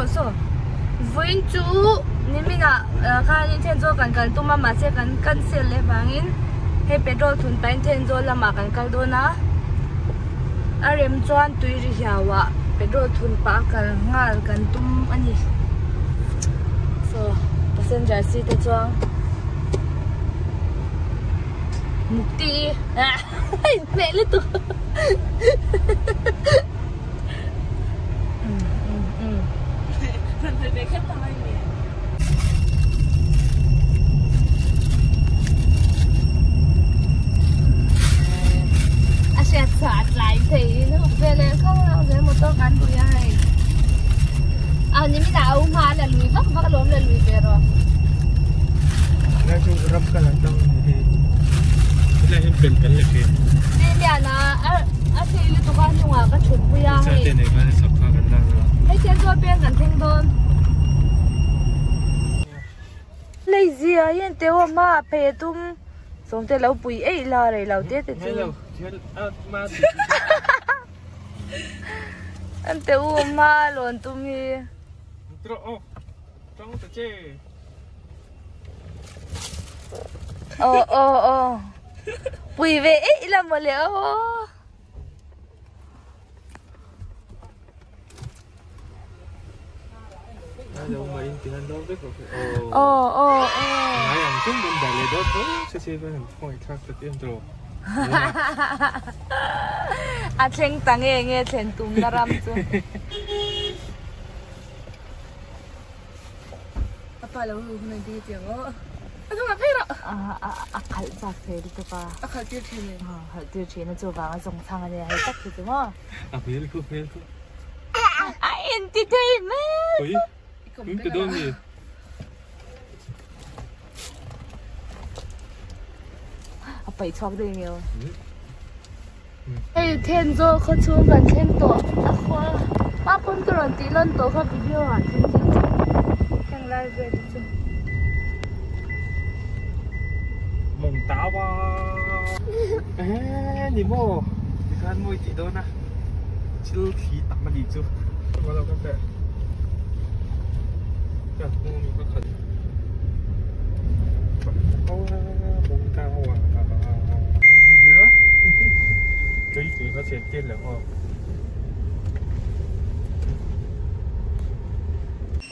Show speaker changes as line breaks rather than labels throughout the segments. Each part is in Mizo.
Saw saw vawiin chu nimin ah khanin Thenzawl kan kal tum a mahse kan cancel leh vangin hei petrol thun pahin Thenzawl lamah kan kal dawn a a rem chuan tui ri hiau ah petrol thun pah a kal nghal kan tum a ni saw passenger seat a chuang mukti a inhmeh lutuk. A hriat chhuah a tlai thei in huk ve leh khang lang zel motor kan pui a hei a nimin ah a u hma a la lui vak vak alawm la lui ve rawh.
Lai chu ram kal an tang ni hi helai hian pen kan la ṭhin.
Lian a a sei lutuk a hnungah ka thut pui a hei.
Chate nei khan chak kha kan lak a.
Hei tiang chuan peng kan thleng dawn. Lei zia hian teu a hma ah phei a tum sawmte lo pui eih la rei lo te te chu. An teu a hma a lawn tum hi. Aw aw aw pui ve eih la mawle aw. Aw aw aw. A thleng ta nge nge thlen tumna ram chu.
A pa lo ru hun an ti hetiang aw. A hnungah phei rawh.
A khalh chak thei lutuk a.
A khalh tir thin em?
A khalh tir thin a chuvang a zawng chhang a nia hei tak hi chu maw.
A hmel khu hmel khu.
A inti thei hmel.
Ui. Min pe dawn mi.
A paih chhuak daih nge aw. Hei Thenzawl khaw chhung kan thleng tawh a khua hma pawn ka rawn tih lawn tawh kha video ah thil tih chu heng lai vel te chu.
Mawng tau a eh ni maw tikhan mawi tih dawn a thil thli tam a nih chu.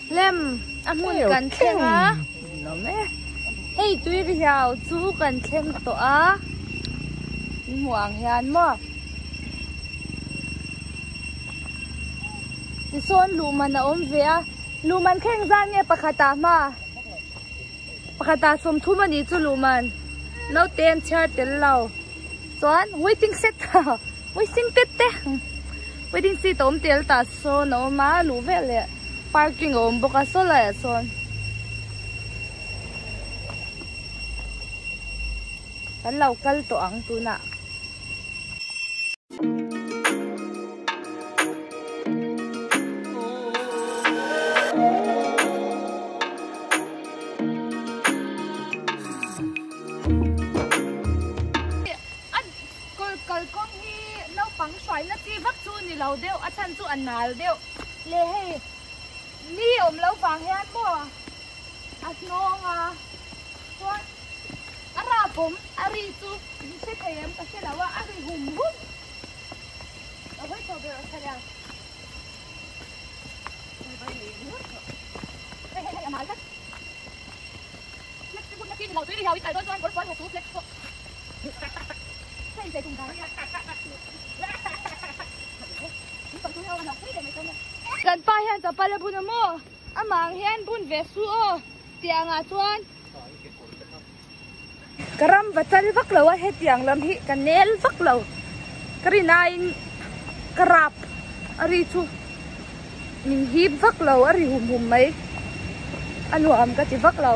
Lem a hmun kan thleng a hei tui riau chu kan thleng tawh a hmuh ang hian maw. Tisawn luhman a awm ve a, luhman thleng zan nge pakhatah hma pakhatah 30 a nih chu luhman naute an chhiar tel lo chuan waiting set waiting tet te waiting seat a awm tel tah sawn a awm a luh vel leh parking a awm bawk a saw laiah sawn kan lo kal tawh ang tunah. A kalkawng hi naupang hruaina chi vak chu ni lo deuh a chhan chu a nal deuh leh hei ni awm lo vang hian maw a hnawng a chuan a rap awm a ri chu in hre thei em ka hre lo a a ri hum hum a hawi chho ber a thar a hei hei hei a mal vek Kan pa hian chapal a bun a maw? Amah ang hian bun ve su aw tiang ah chuan ka ram va chal vak lo a hetiang lam hi ka nel vak lo ka rin aiin ka rap a ri chu min hip vak lo a ri hum hum mai a nuam ka ti vak lo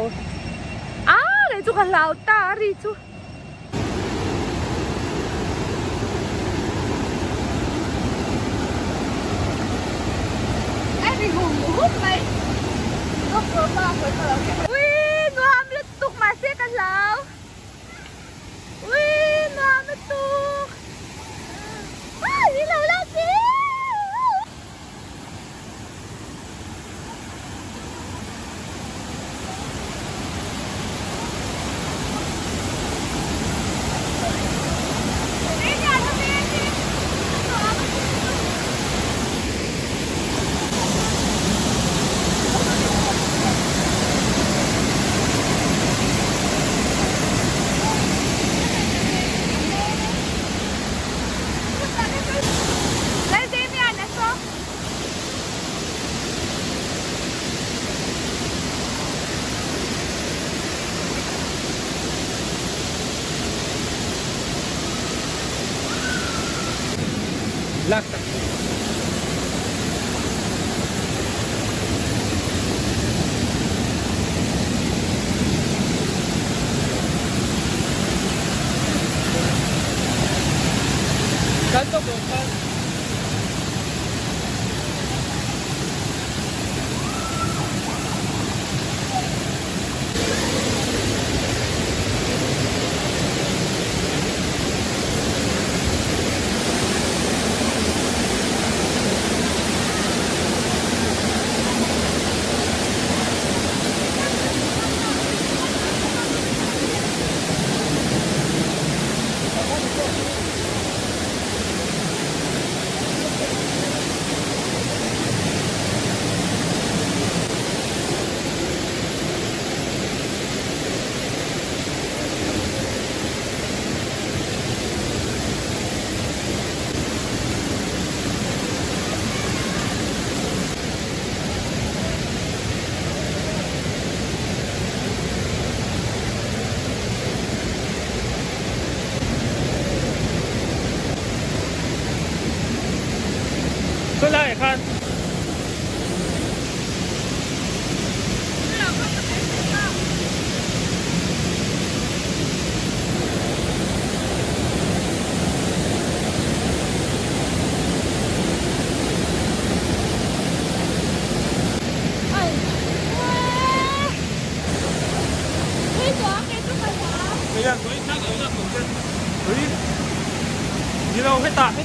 a kei chu ka hlau ta a ri chu. A ri hum hum mai ui nuam lutuk mahse ka hlau. Ui nuam lutuk ah ni lo la si.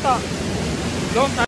Hetah lawm hnai.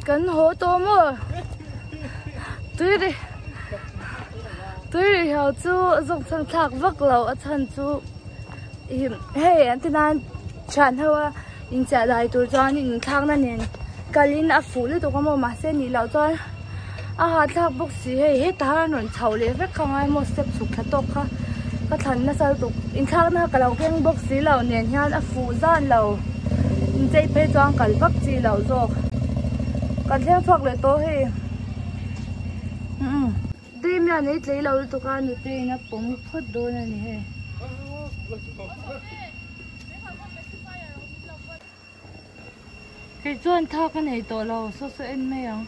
Kan haw tawh maw? Tui ri tui ri ho chu zawng chhan thlak vak lo a chhan chu ih hei an ti nan thian ho a inchiah dai tur chuan inthlakna nen kalin a fuh lutuk a maw mahse nih loh chuan a hahthlak bawk si hei hetah hian rawn chho leh vek kha ngai maw step chhuk thla tawk kha ka thlan nasa lutuk inthlakna ka lo keng bawk si lo nen hian a fuh zan lo inchei phei chuan kal vak chi loh zawk kan thleng chhuak leh tawh hei umm Damian ei tlei lo lutuk a nute in a pawm phawt dawn a ni hei. Kei chuan tha ka nei tawh lo saw saw en mai ang.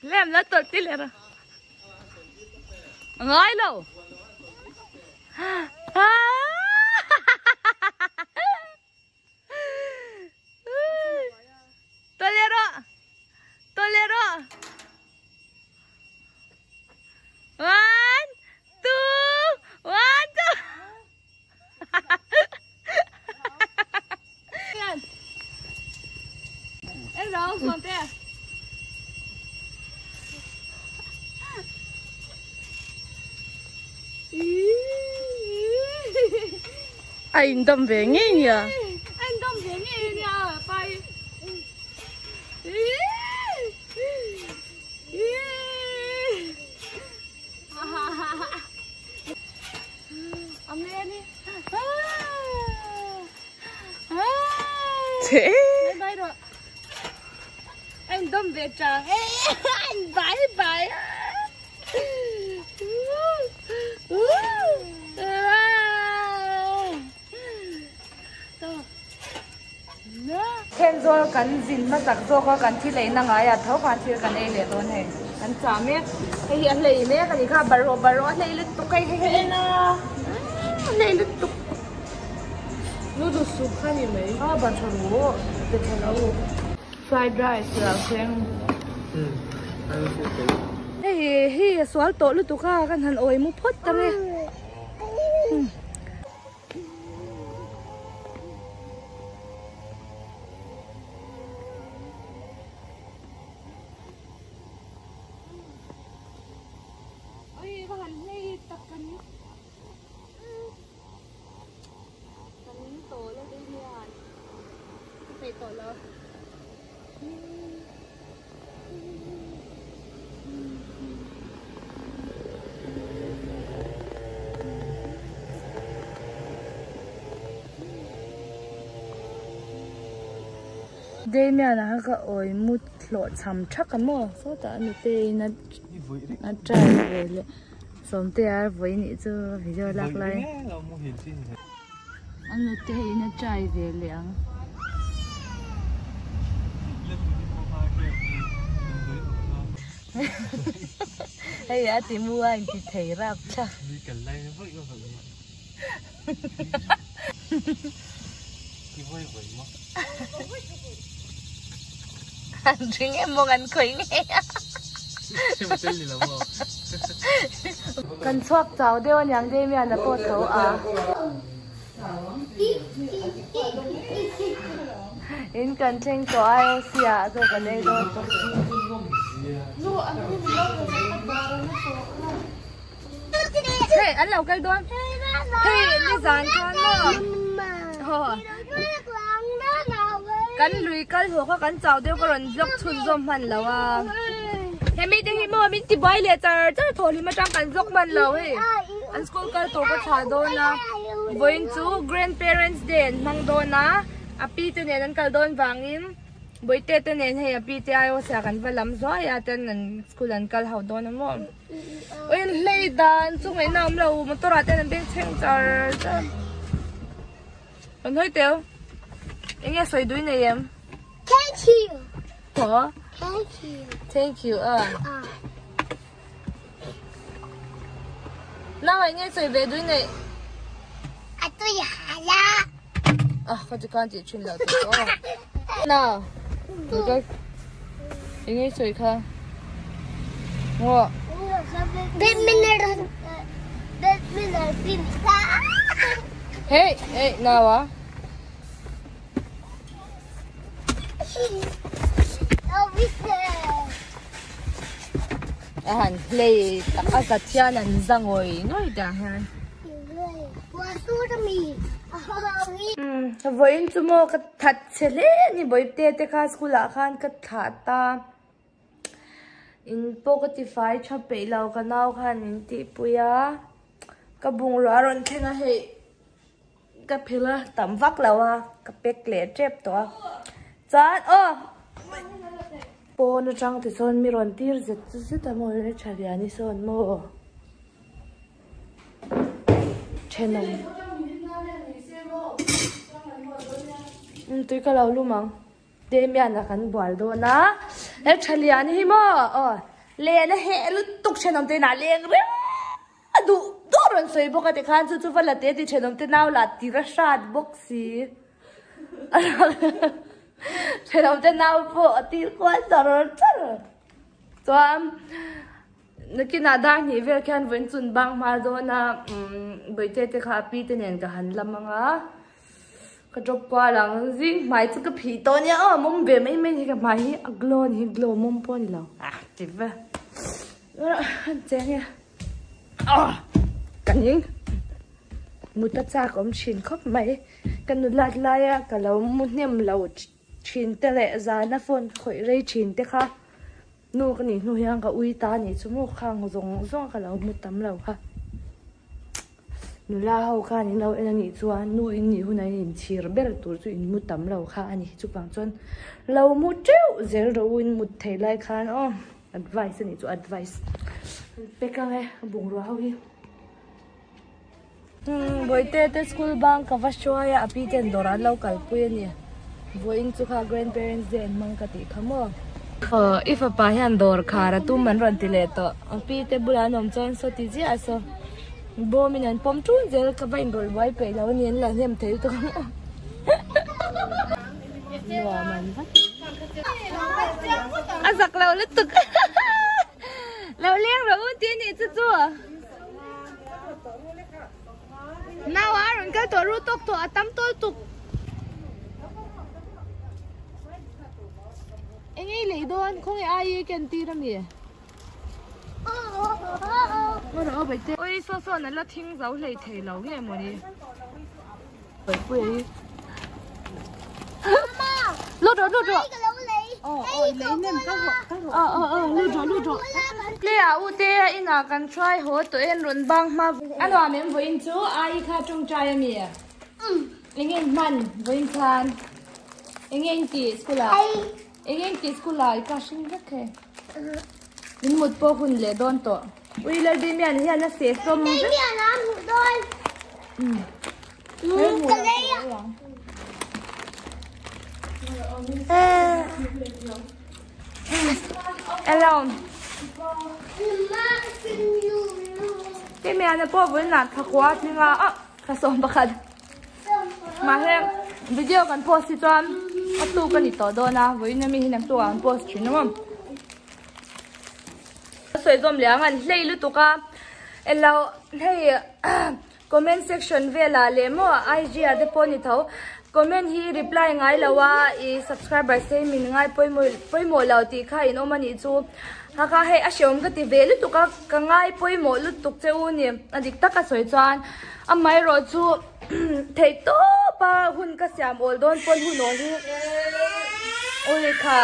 Lem la tawlh ti leh ra. Ngai lo. Tolero. Tolero. One, two, one, two. Em đâu xuống thế?
Anh đâm về nghe nhỉ?
Anh đâm về nghe nhỉ? Bay.
Thế.
Bay rồi. Anh đâm về trời. Anh bye bye. Thenzawl kan zin hmasak zawk a kan thi leina ngai a tho khan thil kan ei leh dawn hei kan chah mek hei hi a hlei mek a ni kha barawh barawh a hlei lutuk hei hei hei a hlei lutuk
noodle soup kha ni mai
a ban tha ru pe tha lo fried rice lah thleng hei hi a sual tawh lutuk a kan han awi mu phawt ta nge. Damian a kha ka awi mut hlawh chham thak a maw sawtah a nute in a a try ve leh Sawmtea vawi nih chu video lak lai a nute in a try ve leh ang. Hei a ti mu a inti thei rap thlak. An ring em maw kan khawih ngei a. Kan chhuak chau deuh aniang Damian a pawh tho a. In kan thleng tawh IOC ah chaw kan ei dawn. Hei an lo kal dawn hei nizan khan maw kan lui kal haw kha kan chau deuh ka rawn vlog chhun zawm hman lo a hemi te hi maw min ti buai leh char char thaw hlim atang kan vlog hman lo hei an school kal tur ka thlah dawn a vawiin chu grandparents day an hmang dawn a a pi te nen an kal dawn vangin. Bawihte te nen hei a pi te ai awsia kan va lam zuai a ten an school an kal ho dawn a maw oi an hlei dan chu ngaihna awm lo motor ah ten an beng chheng char char kan hawi teu eng nge sawi dui nei em
Thank you
Haw
Thank you
Thank you a Nau eng nge sawi ve dui nei
A tui hala
Ah ka ti khan tih thin lo tih aw Na Ka eng nge sawi kha Ngaw Hey hey nau a A han hlei tak a zat hian an za ngawih ngawih tah hian. Vawiin chu maw ka that chhe hle a ni bawihte te kha school ah khan ka thlah ta in pawh ka tifai tha peih lo ka nau khan min tihpui a ka bungrua a rawn thleng a hei. Ka phil a tam vak lo a, ka pack leh tep tawh a. Chuan aw pawn atang ti sawn mi rawn tir zet zet a maw ri tha lian hi sawn maw thenawm um tui ka lo lum ang Damian a kan bual dawn a he tha lian hi maw aw len a heh lutuk thenawm te inah leng reng. A duh duh rawn sawi bawk a tikhan chu chu va la te ti thenawm te nau lah tir a hrat bawk si. Thenawm te nau pawh a tir kual char char. Chuan nakinah dar hnih vel khian vawiin chun bang hma dawn a bawihte te kha a pi te nen ka han lam ang a. Ka drop kual ang zing hmai chu ka phih tawh ania aw mawm ve mai mai ni ka hmai hi a glow a ni hi glow mawm pawh a ni lo. Ti ve. Cheng e. Ka ning mut a chak awm thin khawp mai ka nu lat laia ka lo mu hnem lo thin te leh zana phone ka khawih rei thin te kha nu ka nih hnu hian ka ui ta anih chu maw khang zawng zawng ka lo mu tam lo kha nula ho khan in lo en anih chuan nu in nih hunah in inchhir ber tur chu in mu tam lo kha a ni chuvang chuan lo mu teuh zel rawh u in mut theih lai khan aw. Advice a nih chu advice an pack ang e a bungrua ho hi. Umm Bawihte te school bang ka va hruai a a pi ten dawrah an lo kalpui a ni vawiin chu kha grandparents day an hmang ka tih kha maw. Aw i fapa hian dawr khar a tum an rawn ti leh tawh a pi te bulah an awm chuan saw ti ziah a saw bawm in an pawm tun zel ka va inrawlh buai peih lo a ni an la hnem thei lutuk ang aw. Nuam an vat. A zak lo lutuk. Lo leng rawh u tih a nih chu chu. Nau a rawn kal tawh ru tawk tawh a tam tawl tuk. Eng ei lei dawn khawnge ai i ken tir a mi? Oi saw sawn a la thing zo hlei thei lo nge mawni. Lut rawh lut rawh. Tle a u te a inah kan hruai haw tawh en rawn bang hma. A nuam em vawiin chu ai kha tawngtai a mi? Eng nge hman vawiin khan? Enge in tih school ah? Enge in tih school ah i ka hring vek he. In mut pawh hun leh dawn tawh. Ui Lalbimian hian a seh sawm vek.
Lalbimian a hmuh dawn. Ka lei a.
Hello. Timiana pawh vawiinah thakua a tling a, ah ka sawm pakhat. Mahse video kan post hi chuan a tuk a ni tawh dawn a, vawiin ami hi naktuk ah an post thin a maw. Sawi zawm leh ang an hlei lutuk a, elo hei Comment section velah leh maw IG ah te pawh ni tho comment hi reply ngai lo a i subscribers te hi min ngai pawimawh pawimawh lo tih kha in awm a nih chu hakha hei a hreawm ka ti ve lutuk a ka ngai pawimawh lutuk che u ni a dik tak a sawi chuan amaherawh chu theih tawp a hun ka siam awl dawn pawn hun awl hi ui kha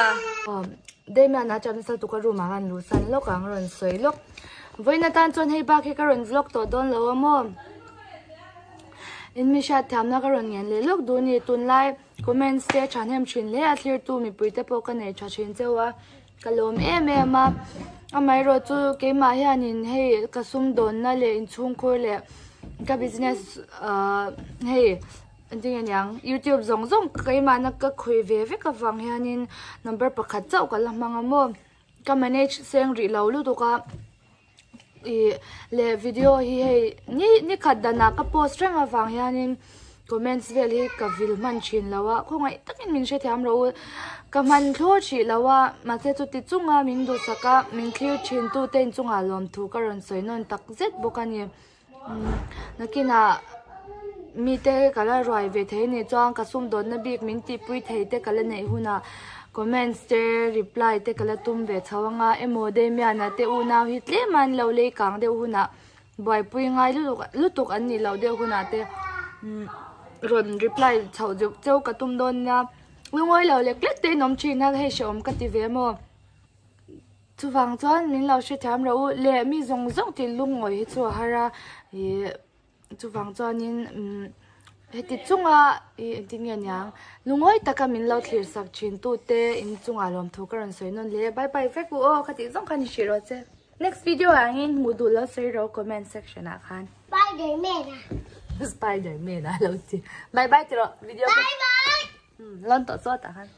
Damian a cham nasa tuk a room ah khan luh san lawk ang rawn sawi lawk. Vawiin atan chuan hei bak hi ka rawn vlog tawh dawn lo a maw? In mi hriat thiamna ka rawn ngen leh lawk duh a ni. Tunlai comments te thahnem thin hle a thlirtu mipui te pawh ka nei tha thin cheu a, ka lawm em em a. Amaherawh chu keimah hianin hei ka sumdawnna leh inchhungkhur leh ka business ahh hei engtin nge niang youtube zawng zawng keimahna ka khawih ve vek avang hianin number pakhat chauh ka la hmang a maw? Ka manage seng rih lo lutuk a ih leh video hi hei ni ni khat danah ka post reng avang hianin comments vel hi ka vil hman thin lo a khawngaih takin min hrethiam rawh u ka hman thlawr hrih lo a mahse chuti chunga min duhsak a min thlir thin tu te inchungah lawmthu ka rawn sawi nawn tak zet bawk a ni. Nakinah mite ka la ruai ve thei anih chuan ka sumdawnna bik min tihpui thei te ka la neih hunah comments te reply te ka la tum ve chho anga emaw Damian-a te unau hi tlem a an lo lei kang deuh hunah buaipui ngai lutuk lutuk an nih loh deuh hunah te rawn reply chhoh zeuh cheu ka tum dawn nia lungawi lo lek lek te in awm thin a hei hrehawm ka ti ve maw. Chuvang chuan min lo hrethiam rawh u leh mi zawng zawng tih lungawi hi chu a har a ih chuvang chuanin umm heti chunga ih engtin nge niang lungawi taka min lo thlir sak thin tute inchungah lawmthu ka rawn sawi nawn hle bye bye vek u aw ka tih zawng khan i hrih rawh che next video ah hian hmuh duh lo sawi rawh comment section ah khan
Spider man a
Spider man a lo ti bye bye ti rawh video
bye bye
umm lawn tawh sawt ah khan.